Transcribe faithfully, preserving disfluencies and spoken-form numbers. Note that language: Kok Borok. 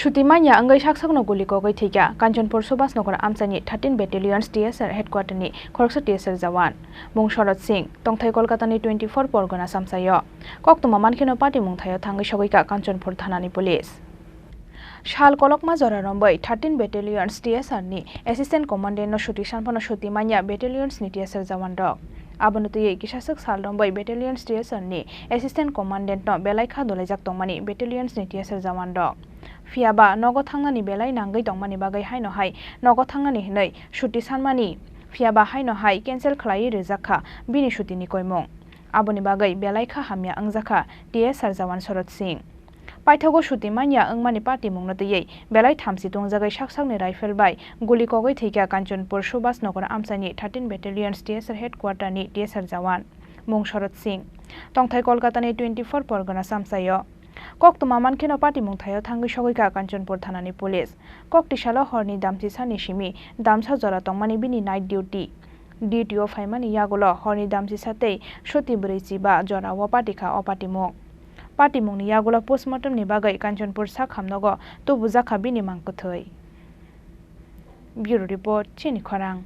Suti manya wngwi saksakno guli kogwi thwikha Kanchanpur Subhas Nagar amchaini thirteen Battalions T S R headquarter ni khoroksa T S R jawan, mung Shorot Singh, tongthai Kolkata ni twenty four Porgana samsaio. Koktwma mankheno party mungthaio thangwi sogwikha Kanchanpur thanani police. Sal kolokma jora romwi thirteen Battalions T S R ni Assistant Commandant no suti sanphano suti manya Battalions ni T S R jawan rok. Abono twiwi kisaswk sal romwi Battalions T S R ni Assistant Commandant no belai kha dolaijak tongmani Battalions ni T S R jawan rok. Phiyaba nogo thangnani belai nangwi tongmani bagwi haino hai nogo thangnani hwnwi suti sanmani, phiyaba haino hai cancel khlaiwi rijak kha bini sutini koimung. Aboni bagwi belai kha hamya wngjakha T S R jawan Shorot Singh. Paithago suti manya wngmani party mungno twiwi belai thamchi tongjagwi saksakni rifle bai guli kogwi thwikha Kanchanpur Subhas Nagar amchaini thirteen Battalions T S R headquarter ni T S R jawan, mung Shorot Singh, tongthai Kolkata ni twenty four Porgana samsaio. Koktwma mankheno party mungthaio thangwi sogwikha Kanchanpur thanani police. Koktisalo horni damchisani simi damsa jora tongmani bini night duty. Duty o phaimani yagulo horni damchisa tei suti bwrwi chiba jorao patikha o patimung. Patimungni yagulo postmortem ni bagwi Kanchanpur sakhamnogo tubujakha bini mangkwthwi. Bureau Report, Chini Khorang.